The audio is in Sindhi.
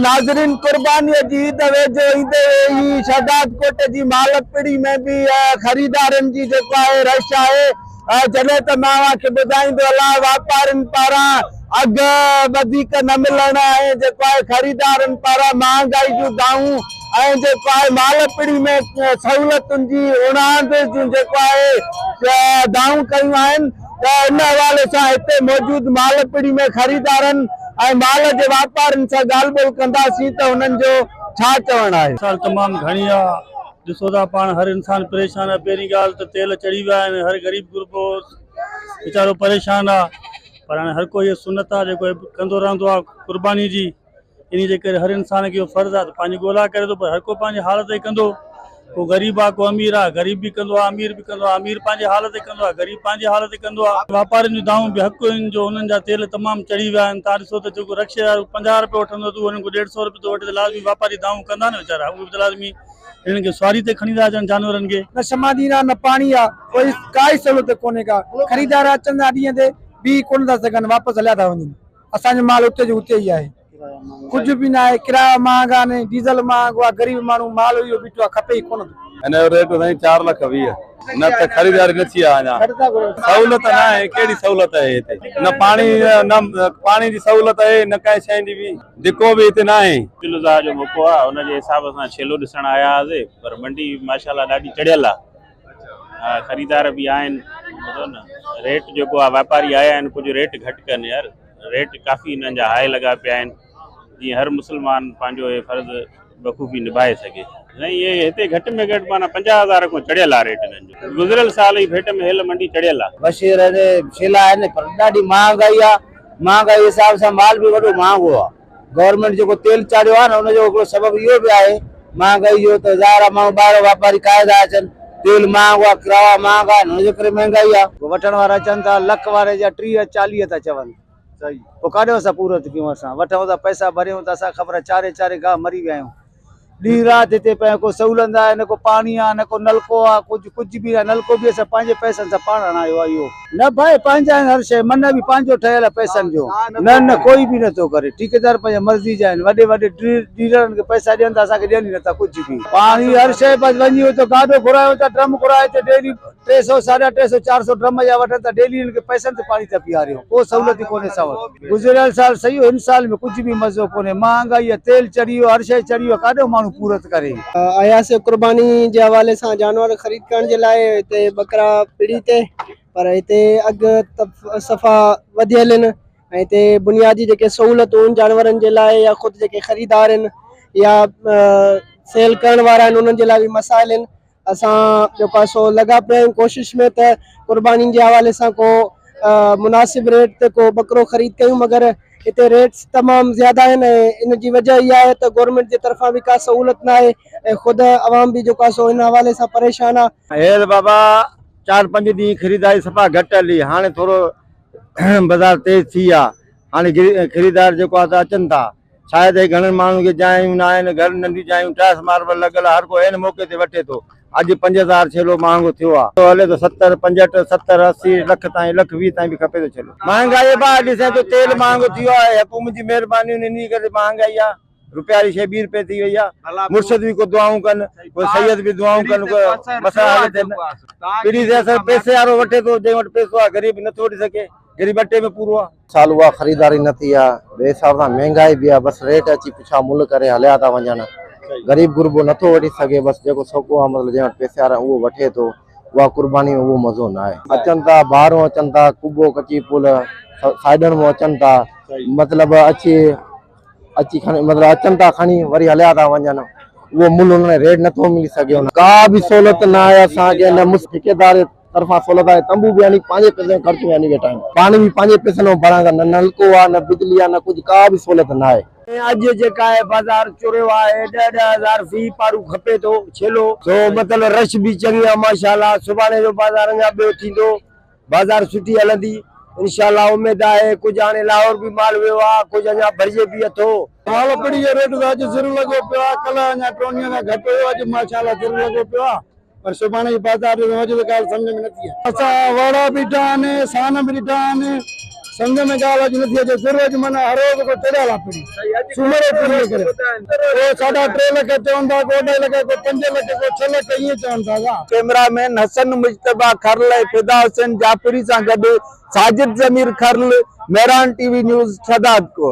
ناظرين قربانيء جي عيد ويجهو ايندي ئي شهدادڪوٽ جي مالپڙي ۾ به خريدارن جي جيڪو آهي رش آهي جڏهن ته مان اوهان کي ٻڌائيندو هلان واپارين پاران اگهه وڌيڪ نه ملڻ ۽ جيڪو آهي خريدارن پاران مهانگائي جون دانهون ۽ جيڪو آهي مالپڙي ۾ سهولتن جي اڻاند جون جيڪو آهي دانهون ڪيون آهن ته ان حوالي سان هتي موجود مال پڙي ۾ خريدارن ۽ مال جي واپارين سان ڳالهه ٻولهه ڪنداسين ته انهن جو ڇا چوڻ آهي. سال تمام گهڻي آ ڏسو ٿا پاڻ هر انسان پريشان آ پهرين ڳالهه ته تيل چڙهي ويا آهن هر غريب غربو ويچارو پريشان آ پر هاڻي هر ڪو هي سنت آ جيڪو ڪندو رهندو آ قرباني جي انهي جي ڪري هر انسان کي اهو فرض آهي ته پنهنجي ڳولا ڪري ٿو پر هر ڪو پنهنجي حال تي ڪندو ڪو غريب آهي ڪو امير آهي غريب به ڪندو آهي امير به ڪندو آهي امير پنهنجي حال تي ڪندو آهي غريب پنهنجي حال تي ڪندو آهي واپارين جون دانهون به حق آهن جو انهن جا تيل تمام چڙهي ويا آهن تان ڏسو ته جيڪو رڪشي وارو 50 روپيه وٺندو ته اهو انهن کان 150 روپيه ٿو وٺي ته لازمي واپاري دانهون ڪندا نه ويچارا اهي به ته لازمي انهن کي سواري تي کڻي ٿا اچن جانورن کي. نه شمادين آ نه پاڻي آ ڪوئي ڪائي سهولت ڪونهي ڪا خريدار اچن ٿا ڏينهن تي بيهي ڪونه ٿا سگهن واپس هليا ٿا وڃن اسان جو مال اتي جو اتي ئي آهي ڪجهه به ناهي ڪرايا مهانگا آهن ڊيزل مهانگو آهي غريب ماڻهو مال اهو بيٺو آهي کپي ئي ڪونه ٿو. هن جو ريٽ سائين 4 لک 20 نه ته خريداري نه ٿي آهي اڃا سهولت نه آهي ڪهڙي سهولت آهي هتي نه پاڻي نه پاڻي جي سهولت آهي نه ڪنهن شيء جي به ڌڪو به هتي نه آهي. عيد الاضحيٰ جو موقعو آهي ان جي حساب سان ڇيلو ڏسڻ آيا هئاسي پر منڊي ماشاءالله ڏاڍي چڙهيل آهي خريدار به آهن ٻڌو نه ريٽ جيڪو آهي واپاري آيا آهن ڪجهه ريٽ گهٽ ڪن يار ريٽ ڪافي انهن جا هاء لڳا پيا آهن جيئن هر مسلمان پنهنجو هي فرض بخوبي نڀائي سگهي. سائين هي هتي گهٽ ۾ گهٽ معنيٰ 50,000 کان چڙهيل آهي ريٽ انهن جو گذريل سال جي ڀيٽ ۾ هيل منڊي چڙهيل آهي. بشير هتي شيلا آهن پر ڏاڍي مهانگائي آهي مهانگائي جي حساب سان مال به وڏو مهانگو آهي گورنمينٽ جيڪو تيل چاڙهيو آهي نه ان جو هڪڙو سبب اهو به آهي مهانگائي جو ته ظاهر آهي ماڻهو ٻاهران واپاري ڪاهي ٿا اچن تيل مهانگو آهي ڪرايا مهانگا آهن ان جي ڪري مهانگائي آهي. وٺڻ وارا اچن ٿا لک واري جا 30 40 ٿا چون پوء ڪاڏي اسان پورت ڪيون اسان وٺون ٿا پئسا ڀريون ته اسان کي خبر آهي چاري چاري گاهه مري ويا آهيون ڏينهن رات هتي پيا آهيون ڪو سهولت نه آهي نه ڪو پاڻي آهي نه ڪو نلڪو آهي ڪجهه ڪجهه به نه نلڪو به اسان پنهنجي پئسن سان پاڻ هڻايو آهي اهو نه ڀائي پنهنجا آهن هر شيء من به پنهنجو ٺهيل آهي پئسن جو نه نه ڪوئي به نٿو ڪري ٺيڪيدار پنهنجي مرضي جا آهن وڏي وڏي ڊيلرن کي پئسا ڏين ٿا اسان کي ڏين ئي نٿا ڪجهه به. پاڻي هر شيء بس وڃي اتي گاڏو گهرايون ٿا ڊرم گهرائي اتي ڊيلي 300 350 400 ڊرم جا وٺن ٿا ڊيلي انهن کي پئسن تي پاڻي ٿا پياريون ڪو سهولت ئي ڪونهي اسان وٽ. گذريل سال صحيح هو هن سال ۾ ڪجهه به مزو ڪونهي مهانگائي آهي تيل چڙهي ويو هر شيء چڙهي ويو ڪاڏو ماڻهو پورت ڪري. آياسي قرباني جي حوالي سان جانور خريد ڪرڻ جي لاء هتي ٻڪرا پڙي تي پر هتي اگهه ته صفا وڌيل آهن ۽ هتي بنيادي جيڪي سهولتون آهن جانورن جي لاء يا خود جيڪي خريدار آهن يا سيل ڪرڻ وارا آهن انهن جي لاء به مسائل آهن اسان جيڪو آهي سو لڳا پيا آهيون ڪوشش ۾ ته قربانين جي حوالي سان ڪو مناسب ريٽ تي ڪو ٻڪرو خريد ڪيون مگر هتي ريٽس تمام زياده آهن ۽ ان جي وجه اها آهي ته گورنمينٽ جي طرفان به ڪا سهولت نه آهي ۽ خود عوام به جيڪو آهي سو ان حوالي سان پريشان آهي. هيل بابا 4-5 ڏينهن خريداري صفا گهٽ هلي هاڻي ٿورو بازار تيز ٿي آ هاڻي خريدار جيڪو آ ته اچن ٿا شايد هي گهڻن ماڻهن کي جايون نه آهن گهر ننڍيون جايون ٽائس ماربل لڳل آ هر ڪو عين موقعي تي وٺي ٿو اڄ 5000 ڇيلو مهانگو ٿيو آ هلي ٿو 70 65 70 80 لک تائين لک 20 تائين به کپي ٿو ڇيلو. مهانگائي ڀاء ڏسين ٿو تيل مهانگو ٿي ويو آهي حڪومت جي مهرباني انهي ڪري مهانگائي آ روپيا واري شيء 20 روپيه ٿي وئي آ مرشد به ڪو دعائون ڪن ڪو سيد به دعائون ڪن ڪو مسئلا حل ٿين پيڙهي تي اثر پئسي وارو وٺي ٿو جنهن وٽ پئسو آ غريب نٿو وٺي سگهي غريب اٽي ۾ پورو آ. سال اها خريداري نه ٿي آ ٻئي حساب سان مهنگائي به آ بس ريٽ اچي پڇا ملهه ڪري هليا ٿا وڃن غريب غربو نٿو وٺي سگهي بس جيڪو سوڪو آ مطلب جنهن وٽ پئسي وارا اهو وٺي ٿو اها قرباني ۾ اهو مزو نه آهي اچن ٿا ٻاهرون اچن ٿا قبو ڪچي پل سائيڊن مون اچن ٿا مطلب اچي اچي کڻي مطلب اچن ٿا کڻي وري هليا ٿا وڃن اهو ملهه انهن ريٽ نٿو ملي سگهي ڪا به سهولت نه آهي اسان کي نه ٺيڪيدار طرفان سهولت آهي تنبو به هڻي پنهنجي پئسن جو خرچ ۾ هڻي ويٺا آهيون پاڻي به پنهنجي پئسن مان ڀرائون ٿا نه نلڪو آهي نه بجلي آهي نه ڪجهه ڪا به سهولت نه آهي. اڄ جيڪا آهي بازار چريو آهي 10 10 هزار في پارو کپي ٿو ڇيلو سو مطلب رش به چڱي آهي ماشاءالله سڀاڻي جو بازار اڃا ٻيو ٿيندو بازار سٺي هلندي انشاء الله اميد آهي ڪجهه هاڻي لاهور به مال ويو آهي ڪجهه اڃا ڀرجي به اٿو. مال پڙي جو ريٽ ته اڄ زر لڳو پيو آهي ڪلهه اڃا ٽون ڏينهن کان گهٽ هيو اڄ ماشاء الله زر لڳو پيو آهي پر سڀاڻي جي بازار جو اڄ ته ڳالهه سمجهه ۾ نٿي اچي. اسان وڙا به ڏٺا آهن سان به ڏٺا آهن سمجهه ۾ ڳالهه اڄ نٿي اچي ضرورت معنيٰ هر روز ڪو چڙهيل آ پڙي سومرو پڙي ڪري ڪو ساڍا ٽي لک چون ٿا ڪو اڍائي لک ڪو پنج لک ڪو ڇهه لک ائين چون ٿا ڇا. ڪئميرا مين حسن مجتبيٰ کرل ۽ فدا حسين جعفري سان گڏ Sajid Zameer Kharal, Mehran T V news, Shahdadkot.